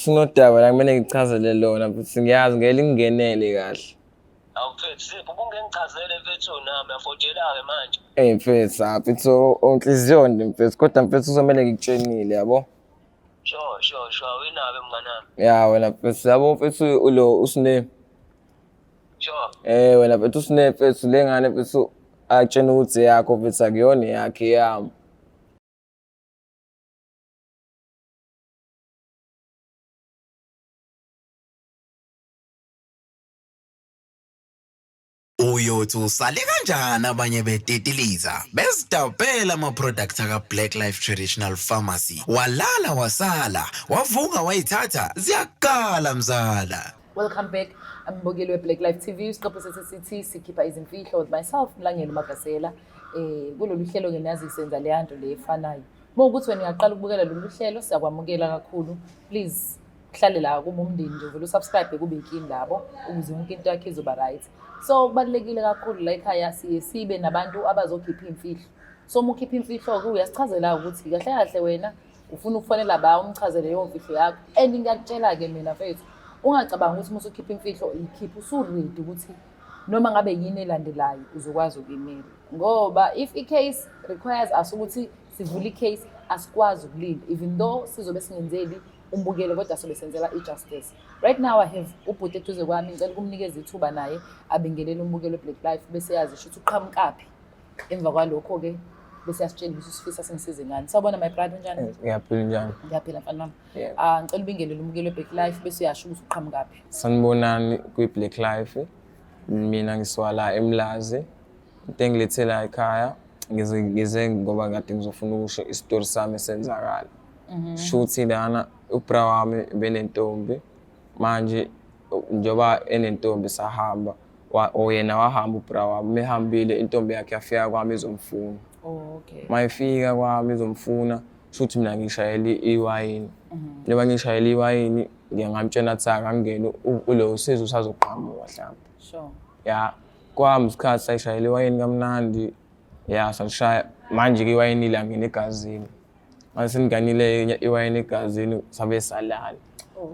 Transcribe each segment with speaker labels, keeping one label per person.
Speaker 1: Mfethu unodaba la kumele ngichazele lona mfethu ngiyazi ngeke lingingenele kahle.
Speaker 2: Awu mfethu Sipho ubungengichazele mfethu nami afojela-ke manje.
Speaker 1: Ey mfethu, ah mfethu onhliziyo nje mfethu kodwa mfethu kuzomele ngikutshenile yabo.
Speaker 2: Sure sure sure awinabe mnganami.
Speaker 1: Ya wena mfethu yabo mfethu ulo usine.
Speaker 2: Sure.
Speaker 1: Eh wena mfethu usine mfethu le ngane mfethu akutshena ukuthi yakho mfethu akuyona yakhe yami.
Speaker 3: Uyothi usale kanjani abanye betetiliza bezidabhela ama-product aka-Black Life Traditional Pharmacy walala wasala wavuka wayithatha ziyakala mzala.
Speaker 4: Welcome back mbukeli we-Black Life TV isiqephu sethu sithi sikhipha izimfihlo with myself Mlangeni Magasela eh kulolu hlelo ke nazi senza leya nto le efanayo uma ukuthi wena uyaqala ukubukela lolu hlelo siyakwamukela kakhulu please uhlale la kuma umndeni nje uvele usubscribe kube ikini labo ukuze yonke into yakhe izoba right so kubalulekile kakhulu la ekhaya siye sibe nabantu abazokhipha iy'mfihlo so uma ukhipha imfihlo-ke uyasichazela ukuthi kahle kahle wena ufuna ukufonela ba umchazele leyo mfihlo yakho and ngiyakutshela-ke mina mfethu ungacabangi ukuthi uma usukhipha imfihlo ikhipha usuredi ukuthi noma ngabe yini elandelayo uzokwazi ukuyimela ngoba if i-case requires us ukuthi sivule i-case asikwazi ukulinda even though sizobe singenzeli umbukelo kodwa sobe senzela i-justice right now i have ubhuti eduze kwami ngicela ukumnikeza ithuba naye abingelele umbukelo we-black life bese yazi shuthi uqhamukaphi emva kwalokho-ke bese yasitshela ukuthi usifisa singisize ngani sawubona my brother unjani
Speaker 1: Eh, Ngiyaphila njani?
Speaker 4: ngiyaphila mfana wami
Speaker 1: Yeah.
Speaker 4: Ah, ngicela ubingelele umbukelo we-black life bese uyasho ukuthi uqhamukaphi
Speaker 1: Sanibonani kwi-Black Life. Mina ngiswala eMlazi. Into engilethe la ekhaya ngize ngize ngoba kade ngizofuna ukusho isitori sami esenzakala. Shuthi lana ubra wami benentombi manje njengoba enentombi sahamba or yena wahamba ubra wami mehambile intombi yakhe yafika kwami izomfuna.
Speaker 4: Oh, okay.
Speaker 1: Mayifika kwami izomfuna shuthi mina ngishayela iwayini. Njengoba ngishayela iwayini ngiye ngamtshela ukuthi akangene ulo usizo usazoqhamuka mhlawumbe.
Speaker 4: Sure.
Speaker 1: Ya kwami isikhathi sayishayela iwayini kamnandi ya salishaya manje-ke iwayini langena egazini. Mase senginganile iwayini egazini sabe salala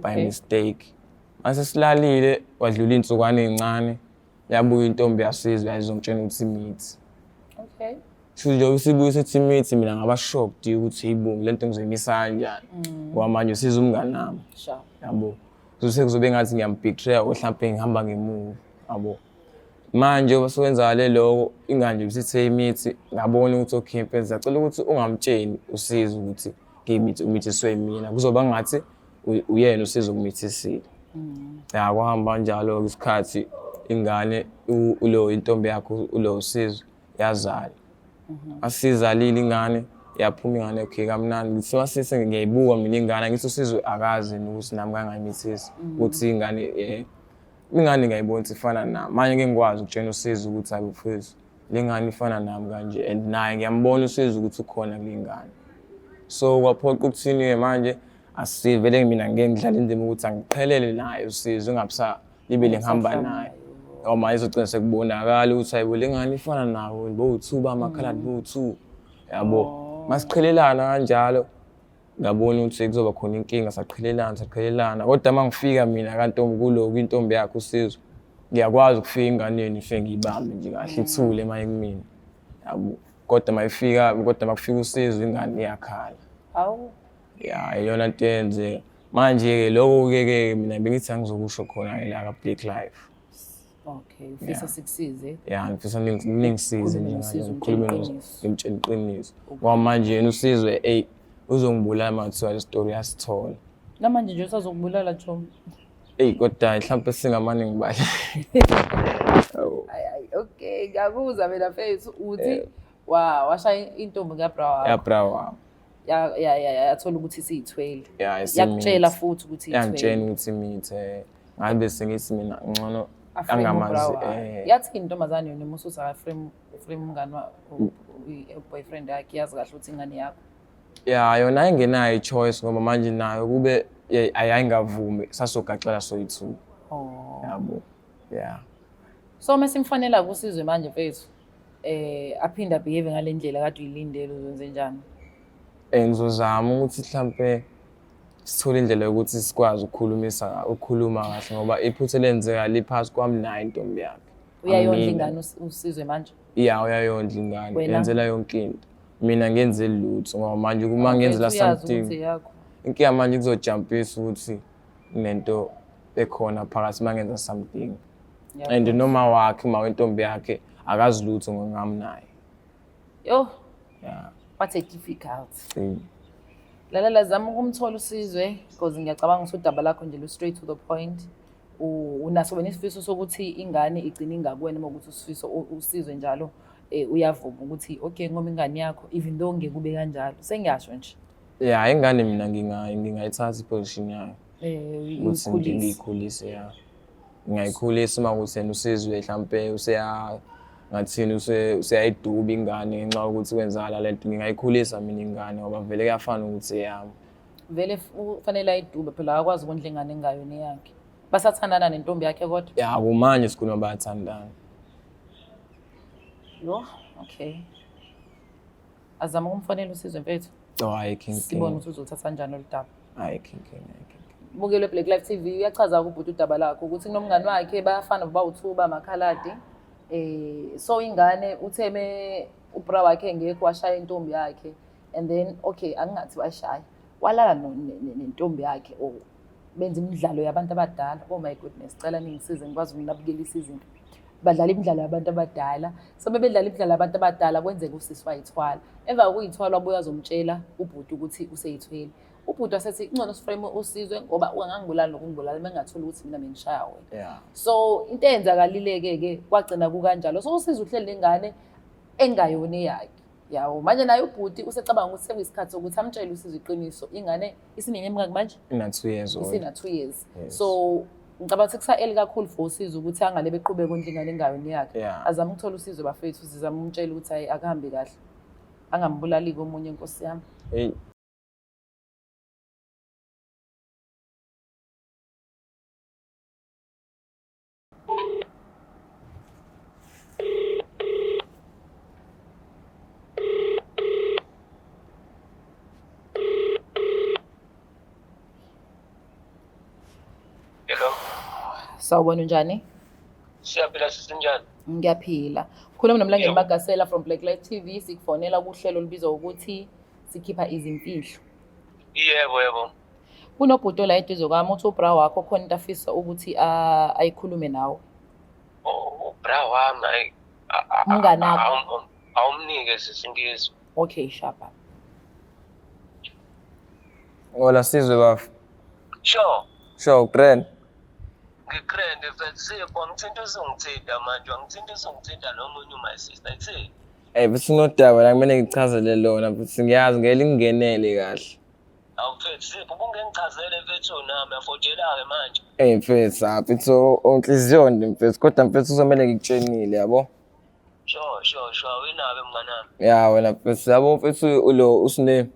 Speaker 1: by
Speaker 4: Okay.
Speaker 1: mistake. Mase silalile wadlula iy'nsukwana ey'ncane yabuya intombi yasizwe yayizongitshela ukuthi imithi.
Speaker 4: Okay.
Speaker 1: Shuthi njengoba isibuye sithi imithi mina ngaba shocked ukuthi hayibo le nto ngizoyimisa kanjani. Ngoba manje usiza umngani wami.
Speaker 4: Sure.
Speaker 1: Yabo. Kuzose kuzobe ngathi ngiyambetray or mhlampe ngihamba ngemuva. Yabo. Manje ngoba sekwenzakale lokho ingane nje isithe imithi ngabona ukuthi okay mfethu ngiyacela ukuthi ungamtsheli usizo ukuthi ngimithi umithiswe yimina kuzoba ngathi uyena usizo okumithisile. Ya kwahamba kanjalo-ke isikhathi ingane ulo intombi yakho ulo usizo yazala. Asizalile ingane yaphuma ingane okay kamnandi ngithi masise ngiyayibuka mina ingane ngithi uSizwe akazi ukuthi nami kangayimithisi ukuthi ingane ingane ngiyayibona ukuthi ifana nami manje ngeke ngikwazi ukutshena uSizwe ukuthi hayi mfethu le ngane ifana nami kanje and naye ngiyambona uSizwe ukuthi ukhona kule ngane so kwaphoqa ukuthini-ke manje asivele mina ngeke ngidlale indima ukuthi angiqhelele naye uSizwe ngingabisa libele ngihamba naye noma izogcina sekubonakala ukuthi hayibo le ngane ifana nawo bowu-two bamakhaladi bowu-two yabo masiqhelelana kanjalo ngabona ukuthi kuzoba khona inkinga saqhelelana saqhelelana kodwa uma ngifika mina kantombi kuloku intombi yakhe uSizwe ngiyakwazi ukufika enganeni ngifike ngiyibambe nje kahle ithule uma ikumina yabo kodwa uma ifika kodwa uma kufika uSizwe ingane iyakhala.
Speaker 4: Hawu.
Speaker 1: Ya iyona nto eyenzeka manje-ke lokho-ke ke mina bengithi angizokusho khona-ke la ka-Black Life.
Speaker 4: Okay, ufisa sikusize.
Speaker 1: Ya ngifisa ningisize
Speaker 4: Ukhulume
Speaker 1: nje
Speaker 4: noSizwe,
Speaker 1: ngikhulume
Speaker 4: umtshele iqiniso.
Speaker 1: ngimtshele iqiniso. Ngoba manje yena uSizwe eyi uzongibulala uma kuthiwa le story uyasithola.
Speaker 4: Namanje nje usazokubulala Chomi.
Speaker 1: Eyi kodwa mhlawumpe singamane ngibale.
Speaker 4: Ayi ayi okay, ngiyakuzwa mina mfethu uthi wa washaya intombi kaBra wakho.
Speaker 1: Ya bra wami.
Speaker 4: Ya ya ya yathola ukuthi isiyithwele.
Speaker 1: Ya
Speaker 4: Yakutshela futhi ukuthi ithwele.
Speaker 1: Yangitshela ukuthi imithe. Ngabe sengithi mina ngcono
Speaker 4: Aframe ubra
Speaker 1: angamazi
Speaker 4: wakho. Yathi intombazane yona uma usuthi akaframe uframe umngani wa boyfriend yakhe yazi kahle ukuthi ingane yakho.
Speaker 1: Ya yona ayingenayo i-choice ngoba manje nayo kube ayayingavumi sasogaxela soyi-two.
Speaker 4: Oh.
Speaker 1: Yabo. Yeah.
Speaker 4: So uma simfanela kusizwe manje mfethu aphinde abehave ngale ndlela kade uyilindele uzenze njani?
Speaker 1: Ngizozama ukuthi mhlampe Sithole indlela yokuthi sikwazi ukukhulumisa, ukukhuluma kahle, ngoba iphutha elenzeka liphasi kwami naye intombi yakhe.
Speaker 4: Uyayondla
Speaker 1: Amina.
Speaker 4: ingane uSizwe manje?
Speaker 1: Ya, uyayondla ingane.
Speaker 4: Wena?
Speaker 1: Yenzela yonke into. Mina ngenzeli lutho, ngoba manje uma ngenzela
Speaker 4: Uyazi ukuthi
Speaker 1: something,
Speaker 4: eyakho.
Speaker 1: inkinga manje kuzojampisa ukuthi kunento ekhona phakathi uma ngenza something. And noma wakhe, uma wentombi yakhe, akazi lutho ngami naye.
Speaker 4: Yo,
Speaker 1: Yeah.
Speaker 4: what a difficult.
Speaker 1: Mm.
Speaker 4: Lalela, zama ukumthola uSizwe, because ngiyacabanga ukuthi udaba lakho nje lu straight to the point. Unaso wena isifiso sokuthi ingane igcine ingakuwena, uma ukuthi usifiso uSizwe njalo uyavuma ukuthi okay, ngoba ingane yakho, even though ngeke kube kanjalo, sengiyasho nje.
Speaker 1: Yeah, ingane mina ngingayithatha iposition yayo. Ukuthi
Speaker 4: Uyikhulise.
Speaker 1: Ngiyikhulise, ya. Ngingayikhulisa uma kuthi yena uSizwe mhlampe useya ngathini, useyayiduba ingane ngenxa yokuthi kwenzakala le nto. Ngingayikhulisa mina ingane, ngoba vele kuyafana ukuthi eyami.
Speaker 4: Vele kufanele ayidube phela, akakwazi ukondla ingane engayona eyakhe. Basathandana nentombi yakhe kodwa?
Speaker 1: Ya, kumanje sikhuluma bayathandana.
Speaker 4: Yo, okay. Azama ukumfonela uSizwe, mfethu.
Speaker 1: Oh, ayikho
Speaker 4: Sibone
Speaker 1: inkinga.
Speaker 4: ukuthi uzothatha kanjani lolu daba.
Speaker 1: Ayikho inkinga, ayikho inkinga.
Speaker 4: Bukele Black Life TV, uyachaza ubhuti udaba lakho ukuthi kunomngani wakhe, bayafana bawu-two, bamakhaladi. So ingane utheme ubra wakhe engekho, washaya intombi yakhe, and then okay, angingathi washaya, walala nentombi yakhe, or benza imidlalo yabantu abadala. Oh my goodness, cela ningisize ngikwazi ukunabukelisa izinto. Badlala imidlalo yabantu abadala. So bebedlala imidlalo yabantu abadala, kwenzeka usisi wayithwala. Emva kokuyithwala, wabuye azomtshela ubhuti ukuthi useyithwele. Ubhuti wasethi kungcono siframe uSizwe, ngoba ungangibulali nokungibulala bengatholi ukuthi mina bengishaya wena. So into eyenzakalile-ke ke kwagcina kukanjalo. So uSizwe uhleli nengane engayona eyakhe. Yawo, manje naye ubhuti usecabanga ukuthi sekuyisikhathi sokuthi amtshele uSizwe iqiniso. Ingane isineminyaka emingaki manje?
Speaker 1: Ina-2 years old.
Speaker 4: Isina 2 years.
Speaker 1: Yes.
Speaker 4: So ngicabanga ukuthi kusa-early kakhulu for uSizwe ukuthi angale beqhubeke kondla ingane engayona eyakhe. Azame ukuthola usizo, bafethu, sizame umtshela ukuthi hayi, akuhambi kahle. Angambulali komunye, nkosi yami.
Speaker 1: Hey.
Speaker 2: Hello.
Speaker 4: Sawubona, unjani?
Speaker 2: Siyaphila, sisinjani?
Speaker 4: Ngiyaphila. Khuluma noMlangeni
Speaker 2: Yebo.
Speaker 4: Magasela from Black Life TV, sikufonela kuhlelo olubizwa ukuthi sikhipha izimfihlo.
Speaker 2: Yebo, yebo.
Speaker 4: Kunobhuti la eduze kwami, uthi ubra wakho khona into afisa ukuthi ayikhulume nawe.
Speaker 2: Oh, bra wami, ayi.
Speaker 4: Umngani wakho.
Speaker 2: Awumnike sisi ngizwe.
Speaker 4: Okay, shapa.
Speaker 1: Hola Sizwe bafo.
Speaker 2: Sure.
Speaker 1: Sure, grand.
Speaker 2: Ngigrand mfethu. Sipho, ngithinta usungithinta manje, angithinta usungithinta nomunye my sister. Ithini?
Speaker 1: Eh, bese unodaba la kumele ngichazele lona, futhi ngiyazi ngeke lingingenele kahle.
Speaker 2: Awu mfethu Sipho, ubungengichazele mfethu nami, afojela-ke manje.
Speaker 1: Eh mfethu, ah mfethu, onhliziyo nje mfethu, kodwa mfethu uzomele ngikutshenile, yabo.
Speaker 2: Sure, sure, sure, awinabe mngani wami.
Speaker 1: Ya wena mfethu, yabo mfethu, ulo uSine.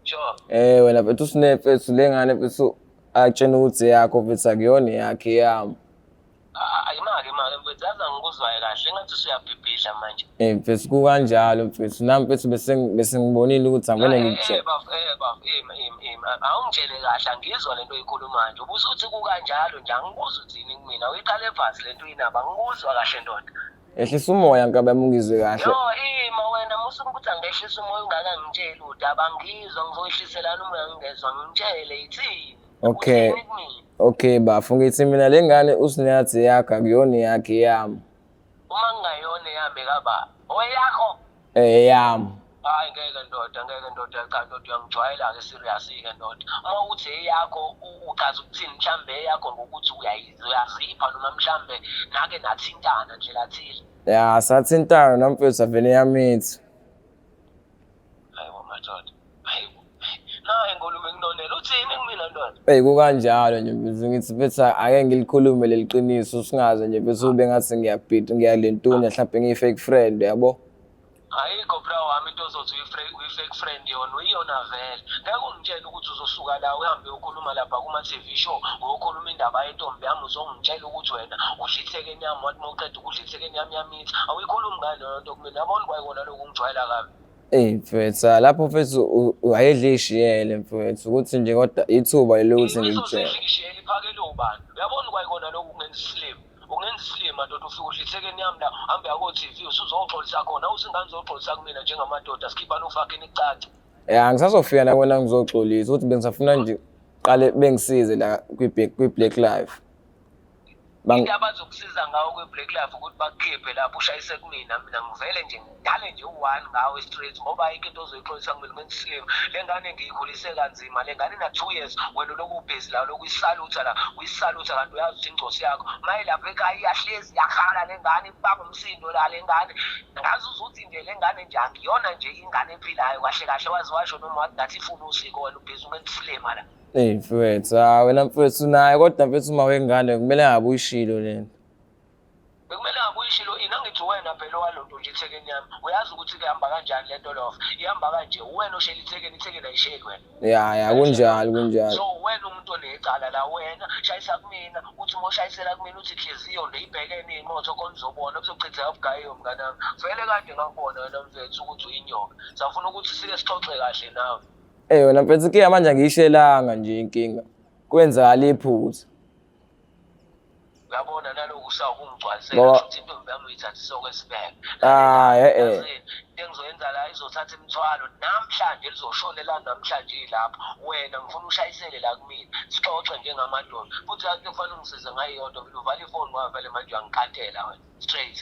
Speaker 2: Sure.
Speaker 1: Eh wena mfethu, uSine mfethu, le ngane mfethu akutshena ukuthi yakho mfethu, akuyona yakhe, yami.
Speaker 2: Ayimake imake mfethu, yazi angikuzwayo kahle, engathi usuyabhibhidla manje.
Speaker 1: Eh mfethu, kukanjalo mfethu, nami mfethu bese ngibonile ukuthi angivele ngikutshele.
Speaker 2: Bafo, bafo, ima, ima, ima. Awungitshele kahle, angizwa lento oyikhulumayo nje. Ubusuthi kukanjalo nje, angikuzwa uthini kumina. Uyiqale phansi lento uyinaba, angikuzwa kahle ndoda.
Speaker 1: Ehlisa umoya nkabi yami, ungizwe kahle.
Speaker 2: Yo, ima wena, musuke ukuthi angehlisa umoya ungakangitsheli udaba, angizwa, ngizoyehliselana umoya ngingezwa, ngitshele ithini.
Speaker 1: Okay.
Speaker 2: Uthini kumina?
Speaker 1: Okay bafo, ngithi mina le ngane uSinathi yakho akuyona yakhe, yami.
Speaker 2: Uma ngingayona eyami kababa, oyakho?
Speaker 1: Eh, yami.
Speaker 2: Hayi ngeke ndoda, ngeke ndoda, cha ndoda, uyangijwayela-ke serious-ke ndoda. Uma uthi eyakho, uchaza ukuthini? Mhlambe eyakho ngokuthi uyazipha, noma mhlambe nake nathintana nje lathile.
Speaker 1: Ya, sathintana nami mfethu, avele yamithi.
Speaker 2: Hayibo madoda, hayibo. Nayi inkulumo enginonela, uthini kumina ndoda?
Speaker 1: Eyi kukanjalo nje mfethu, ngithi mfethu ake ngilikhulume leli qiniso, singaze nje mfethu ube ngathi ngiyabhida, ngiyalentunya, mhlawumbe ngiyi-fake friend, yabo.
Speaker 2: Ayikho bra wami into ozothi uyi-fake friend, yona uyiyona vele. Ngeke ungitshele ukuthi uzosuka la uhambe uyokhuluma lapha kuma-TV show, uyokhuluma indaba yentombi yami, uzongitshela ukuthi wena udla ithekeni yami, wathi uma uqeda ukudla ithekeni yami yamithi. Awuyikhulumi ngani leyo nto kumina? Yabona kwayikona lokhu ungijwayela kabi.
Speaker 1: Eyi mfethu, lapho mfethu wayedla ishiyele mfethu ukuthi nje kodwa ithuba lelo ukuthi ngimtshele.
Speaker 2: Ishiyele iphakele ubani? Uyabona kwayikona lokhu kungenza isilima. Ungenza isilima ndoda ufike udla ithekeni yami la uhambe yako-TV usuzoxolisa khona usingane uzoxolisa kumina njengamadoda sikhipha nofakini icaca.
Speaker 1: Ya ngisazofika nakona ngizoxolisa ukuthi bengisafuna nje qale bengisize la kwi-Black Life.
Speaker 2: Into abazokusiza ngawo kwi-Black Life ukuthi bakukhiphe lapho ushayise kumina, mina ngivele nje ngidale nje u-one ngawe straight ngoba ayikho into ozoyixolisa kumina ngenza isilima. Le ngane ngiyikhulise kanzima, le ngane ina-2 years, wena ulokhu ubhizi la ulokhu uyisalutha la, uyisalutha kanti uyazi ukuthi ingcosi yakho. Mayilapha ekhaya iyahlezi iyakhala le ngane, ibanga umsindo la le ngane. Ngazi uzuthi nje le ngane nje akuyona nje ingane ephilayo kahle kahle, waze washo noma wathi ngathi ifuna usiko wena ubhizi ungenza isilima la.
Speaker 1: Eyi mfethu, hawu wena mfethu unayo kodwa mfethu uma wengane kumele ngabe uyishilo lento.
Speaker 2: Bekumele ngabe uyishilo ini, angithi wena phela owalonto nje ithekeni yami. Uyazi ukuthi kuhamba kanjani lento lofa. Ihamba kanje, uwena oshela ithekeni, ithekeni ayisheli wena.
Speaker 1: Ya ya kunjalo kunjalo.
Speaker 2: So wena umuntu onecala la wena shayisa kumina, uthi uma ushayisela kumina uthi inhliziyo nje ibhekene imoto khona uzobona kuzochitheka ubugayiwe mnganami. Vele kade ngakubona wena mfethu ukuthi uyinyoka. Safuna ukuthi sike sixoxe kahle nawe.
Speaker 1: Eyi wena mfethu inkinga manje angiyishelanga nje inkinga. Kwenzakala iphutha.
Speaker 2: Uyabona naloku usawukungigcwalisela
Speaker 1: Ngoba
Speaker 2: kusho ukuthi intombi yami uyithathisa okwesibheke.
Speaker 1: ah eh eh.
Speaker 2: Yazini into engizoyenza la izothatha imithwalo namhlanje lizoshonela namhlanje ilapho. Wena ngifuna ushayisele la kumina sixoxe njengamadoda. Futhi yazi kufanele ungisize ngayo yodwa vele uvale ifoni ngoba vele manje uyangikhathela wena straight.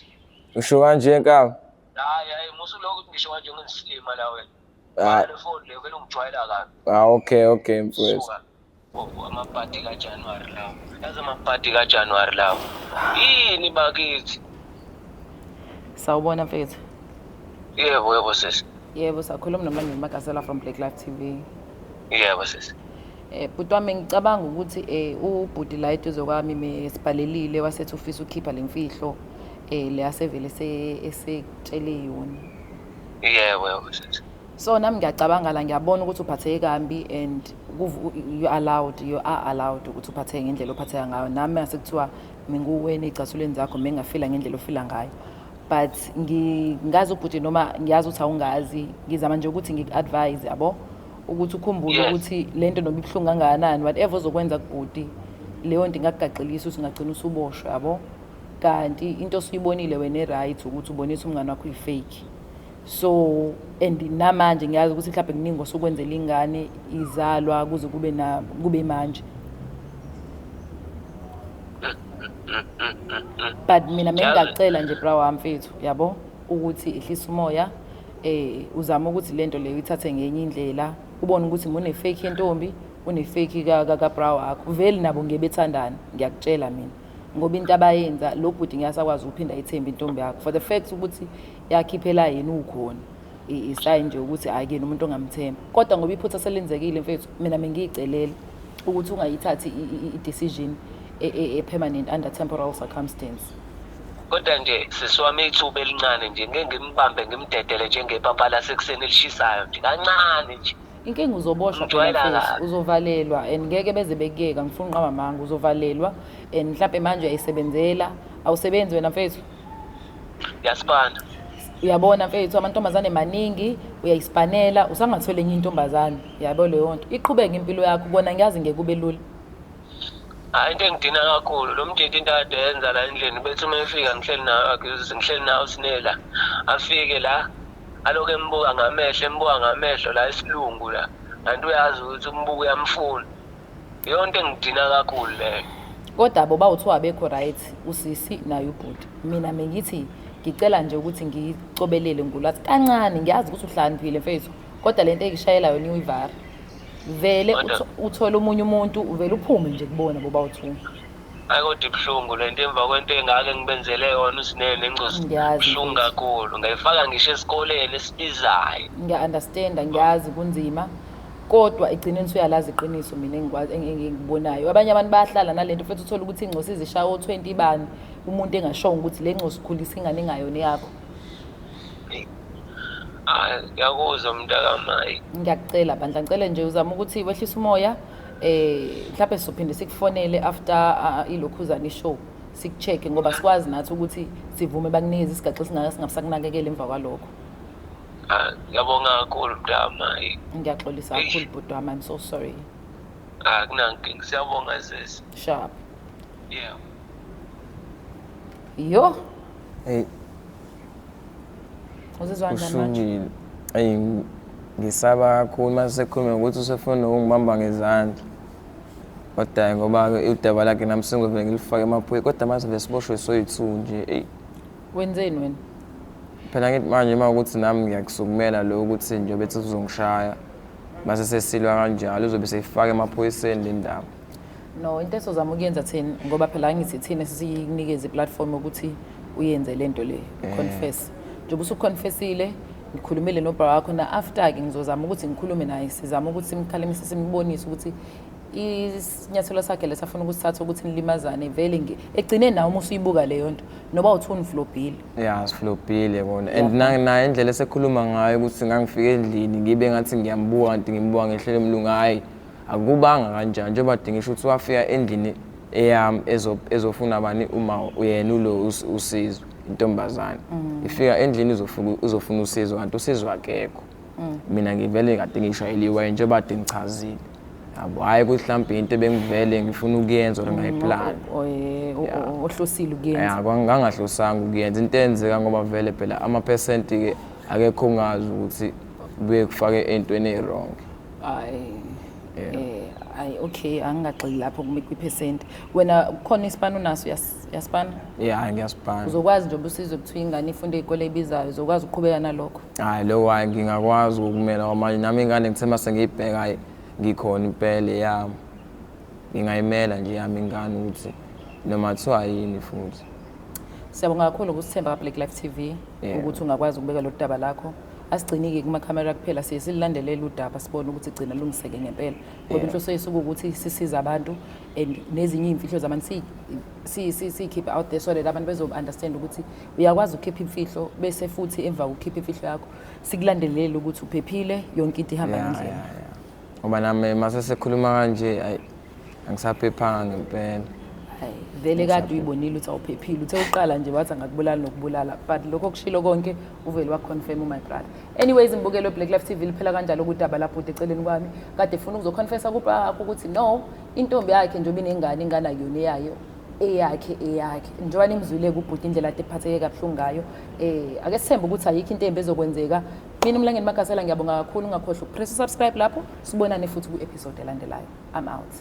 Speaker 1: Usho kanje nkabi.
Speaker 2: Hayi hayi musulokhu uthi ngisho kanje ngisilima la wena.
Speaker 1: Ah,
Speaker 2: Le phone le vele ungijwayela kabi.
Speaker 1: ah okay okay mfethu.
Speaker 2: Suka. Oh, amabhadi kaJanuwari lawo. Yazi amabhadi kaJanuwari lawo. Yini bakithi?
Speaker 4: Sawubona mfethu.
Speaker 2: Yebo yebo sisi.
Speaker 4: Yebo, sakhuluma noMlangeni Magasela from Black Life TV.
Speaker 2: Yebo sisi.
Speaker 4: Bhuti wami ngicabanga ukuthi ubhuti la eduze kwami mesibhalelile wasethi ufisa ukukhipha le mfihlo le asevele esekutshele yona.
Speaker 2: Yebo yebo sisi.
Speaker 4: So nami ngiyacabanga la ngiyabona ukuthi uphatheke kambi and you are allowed, you are allowed ukuthi uphatheke ngendlela ophatheka ngayo. Nami asekuthiwa minguwena ey'cathulweni zakho mengingafila ngendlela ofila ngayo. But ngingazi ubhuti noma ngiyazi ukuthi awungazi, ngizama nje ukuthi ngiku-advise yabo ukuthi ukhumbule
Speaker 2: Yes.
Speaker 4: ukuthi lento noma ibuhlungu kangakanani, whatever ozokwenza kubhuti leyo nto ingakugaxelisa ukuthi ungagcina usuboshwa yabo. Kanti into osuyibonile wena e-right ukuthi ubonisa umngane wakho uyi-fake. So and namanje ngiyazi ukuthi mhlawumbe kuningi osukwenzela ingane izalwa kuze kube na kube manje. But mina mengingacela nje bra wami mfethu yabo ukuthi ehlise umoya uzame ukuthi lento leyo ithathe ngenye indlela ubone ukuthi mune fake yentombi une fake ka ka bra wakho vele nabo ngebethandana ngiyakutshela mina ngoba into abayenza lo bhuti ngiyasakwazi ukuphinda ayithembe intombi yakho for the fact ukuthi yakhiphela yena ukhona isayini nje ukuthi akuyena umuntu ongamthemba kodwa ngoba iphutha selenzekile mfethu mina bengiyicelela ukuthi ungayithathi i-decision e-permanent under temporal circumstance.
Speaker 2: Kodwa nje sisi wami ithuba elincane nje ngeke ngimbambe ngimdedele njengepapa lasekuseni elishisayo nje kancane nje.
Speaker 4: Inkinga uzoboshwa phela
Speaker 2: Ngijwayela
Speaker 4: mfethu,
Speaker 2: kabi.
Speaker 4: uzovalelwa and ngeke beze bekuyeka ngifuna uqamba amanga uzovalelwa and mhlawumbe manje uyayisebenzela awusebenzi wena mfethu.
Speaker 2: Ngiyasipana.
Speaker 4: Uyabona mfethu amantombazane maningi uyayisipanela usangathola enye intombazane yabo leyo nto iqhubeke impilo yakho kona ngiyazi ngeke kube lula.
Speaker 2: Hayi into engidina kakhulu lo mjidi into ade yenza la endlini bethi uma efika ngihleli nayo ngihleli nayo sinela afike la alokhu embuka ngamehlo embuka ngamehlo la isilungu la kanti uyazi ukuthi umbuko uyamfuna iyona into engidina kakhulu leyo.
Speaker 4: Kodwa bo bawuthiwa abekho right usisi naye ubhuti. Mina mengithi ngicela nje ukuthi ngicobelele ngolwazi kancane ngiyazi ukuthi uhlakaniphile mfethu kodwa lento engishayela yona uyivara. Vele uthole omunye umuntu uvele uphume nje kubona bo bawuthiwa.
Speaker 2: Hayi kodwa ibuhlungu lento emva kwento engake ngibenzele yona uSinene Ncosi.
Speaker 4: Ngiyazi
Speaker 2: Ibuhlungu
Speaker 4: mfethu.
Speaker 2: kakhulu ngayifaka ngisho esikoleni esibizayo.
Speaker 4: Ngiya-understanda ngiyazi kunzima kodwa egcineni usuyalazi iqiniso mina engikwazi engikubonayo. Abanye abantu bayahlala nalento futhi uthole ukuthi ingcosi izishaya o-20 bani umuntu engashongo ukuthi le ngcosi ukhulisa ingane engayona eyakho.
Speaker 2: Hayi ngiyakuzwa mntakamayi.
Speaker 4: Ngiyakucela bandla ngicela nje uzame ukuthi wehlise umoya mhlawumbe sizophinde sikufonele after ilokhuzana ishow sikucheck ngoba sikwazi nathi ukuthi sivume bakunikeze isigaxa esingaka singasakunakekela emva kwalokho.
Speaker 2: Ah, ngiyabonga kakhulu mntama.
Speaker 4: Ngiyaxolisa kakhulu bhuti wami, I'm so sorry.
Speaker 2: Akunankinga, siyabonga sisi.
Speaker 4: Sharp.
Speaker 2: Yeah.
Speaker 4: Yo,
Speaker 1: Eyi,
Speaker 4: uzizwa kanjani manje?
Speaker 1: Kushubile. Eyi, ngisaba kakhulu uma sekhuluma ngokuthi usefuna nokungibamba ngezandla. Kodwa ngoba-ke udaba lakhe nami sengizovele ngilifake emaphoyiseni, kodwa manje vele siboshwe soyi-two nje, eyi.
Speaker 4: Wenzeni wena?
Speaker 1: Phela ngithi manje uma ukuthi nami ngiyakusukumela lo ukuthi nje bethi uzongishaya, mase sesilwa kanjalo uzobe seyifaka emaphoyiseni le ndaba.
Speaker 4: No, into esozama ukuyenza thina, ngoba phela angithi thina sisikunikeza i-platform yokuthi uyenze le nto le, confess. Njengoba usuconfessile, ngikhulumile nobra wakho, na-after-ke ngizozama ukuthi ngikhulume naye, sizame ukuthi simkhalimise, simbonise ukuthi isinyathelo sakhe lesi afuna ukusithatha ukuthi nilimazane vele ekugcineni nawe uma usuyibuka leyo nto noba uthi uniflobhile.
Speaker 1: Ya, siflobhile kona, and naye indlela esekhuluma ngayo ukuthi ngangifika endlini ngibe ngathi ngiyambuka kanti ngimbuka ngehlelo emlungu, hhayi akubanga kanjani njengoba kade ngisho ukuthi wafika endlini eyami ezofuna bani uma uyena ulo usizo intombazane ifika endlini uzofuna usizo kanti usizo akekho. Mina ngivele kade ngishayeliwe njengoba kade ngichazile, yabo, hhayi ukuthi mhlawumbe into ebengivele ngifuna ukuyenza or ngayiplani.
Speaker 4: Ohlosile ukuyenza.
Speaker 1: Ya, ngangahlosanga ukuyenza into eyenzeka ngoba vele phela amaphesenti-ke akekho ongazi ukuthi kubuye kufake ey'ntweni ey'wrong.
Speaker 4: Hayi. Hayi, okay, angingagxili lapho kwi-percent. Wena kukhona isipani unaso, uyasipana?
Speaker 1: Ya, ngiyasipana.
Speaker 4: Uzokwazi njengoba usizwe kuthiwa ingane ifunde iy'kole ebizayo, uzokwazi ukuqhubeka nalokho?
Speaker 1: Hhayi, lokho hhayi ngingakwazi ukumela ngoba manje nami ingane ngithe uma sengiyibheka hhayi ngikhona impela eyami. Ngingayimela nje yami ingane ukuthi noma kuthiwa yini futhi.
Speaker 4: Siyabonga kakhulu ukusithemba ka-Black Life TV ukuthi ungakwazi ukubeka lolu daba lakho. Asigcini-ke kumakhamera kuphela, siye sililandelele udaba sibone ukuthi gcina lungiseke ngempela. Ngoba inhloso yethu kuwukuthi sisize abantu and nezinye iy'mfihlo zabantu siyikhiphe out there so that abantu bezo-understand ukuthi uyakwazi ukukhipha imfihlo, bese futhi emva kokukhipha imfihlo yakho sikulandelele ukuthi uphephile, yonke into ihamba ngendlela.
Speaker 1: Ngoba nami mase sekhuluma kanje ayi angisaphephanga ngempela.
Speaker 4: Hayi, vele kade uyibonile ukuthi awuphephile, uthe uqala nje wathi angakubulala nokubulala, but lokho okushilo konke uvele waconfirm my brother. Anyways, imbukelo Black Life TV liphela kanjalo kudaba lapho eceleni kwami kade efuna ukuzoconfessa kubra wakho ukuthi no, intombi yakhe njengoba inengane, ingane akuyona eyayo, eyakhe eyakhe. Njengoba nimzwile kubhuti indlela ade ephatheke kabuhlungu ngayo, ake sithembe ukuthi ayikho into embi ezokwenzeka. Mina Mlangeni Magasela ngiyabonga kakhulu, ungakhohlwa ukupress subscribe lapho, sibonane futhi ku-episode elandelayo. I'm out.